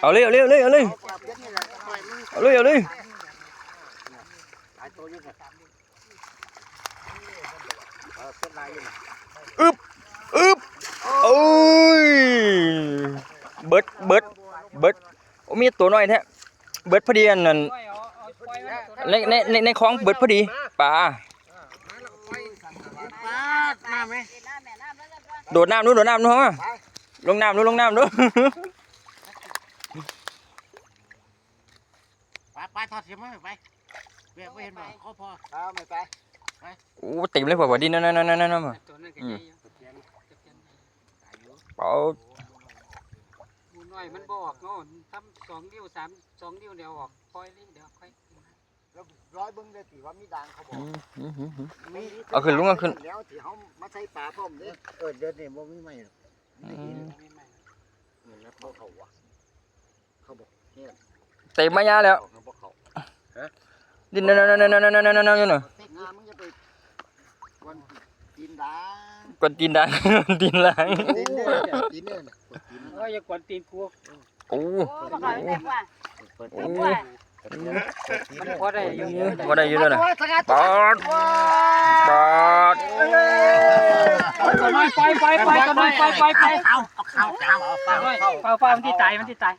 ເອົາເລີຍ ເອົາເລີຍ ເອົາເລີຍ ເອົາເລີຍ ເອົາເລີຍ ເອົາເລີຍ. ອຶບ ອຶບ ໂອ້ຍ ເບິດ ເບິດ ເບິດ. ໂອ້ ມີໂຕນ້ອຍແທ້ ເບິດພໍດີ. ອັນນັ້ນ ໃນ ໃນ ໃນ ໃນຄອງເບິດພໍດີ ປາ. ໂດດນ້ຳດູ ໂດດນ້ຳດູ ເຮົາມາ ລົງນ້ຳດູ ລົງນ້ຳດູ. ໄປ ໄປ ຖອດເສື້ອມາ ໄປ. ແບກບໍ່ເຫັນບໍ່? ຂໍພໍ ເອົາ ໄປ ໄປ. ໂອ້ ເຕັມເລີຍ ພໍ່ ດິນນັ້ນໆໆໆ. ໂຕນັ້ນກໍໃຫຍ່ຢູ່ ອືມ ປາ ໝູນ້ອຍມັນບໍ່ອອກເນາະ ທຳສອງນິ້ວ ສາມ ສອງນິ້ວດຽວອອກ ປ່ອຍເລີຍ ດຽວຄ່ອຍຂຶ້ນມາ. ແລ້ວລອຍເບິ່ງໄດ້ຕິວ່າມີດ່າງເຂົາບໍ່? ອືມ ອືມ ອືມ ອືມ ມີ ເອົາຂຶ້ນ ລຸງເອົາຂຶ້ນ ແລ້ວທີ່ເຮົາມາໃສ່ປາພ້ອມເດ້. ເອີ ດຽວນີ້ບໍ່ມີໄມ້ດອກ ອືມ ບໍ່ມີໄມ້ ນີ້ແຫຼະ ບໍ່ເຂົ້າວະ ເຂົາບໍ່ເຮັດ ເຕັມມາຍາແລ້ວ ບໍ່ເຂົ້າ ຮະ ດິນນັ້ນໆໆໆໆຢູ່ນະ. ງາມ ມຶງຢ່າໄປກວນຕີນດ່າງ ກວນຕີນດ່າງ ຕີນດ່າງ ຕີນເດີ ຕີນເດີ ກວນຕີນ ໂອ້ຍ ຢ່າກວນຕີນກູ. ໂອ້ ໂອ້ ບັກນ້ອຍແມ່ນວ່າ ໂອ້ ມັນພໍໄດ້ຢູ່ ພໍໄດ້ຢູ່ເດ້ອນະ. ປາດ ປາດ ປາດ ປາດ ປາດ ປາດ ປາດ ປາດ ມັນຊິຕາຍ ມັນຊິຕາຍ.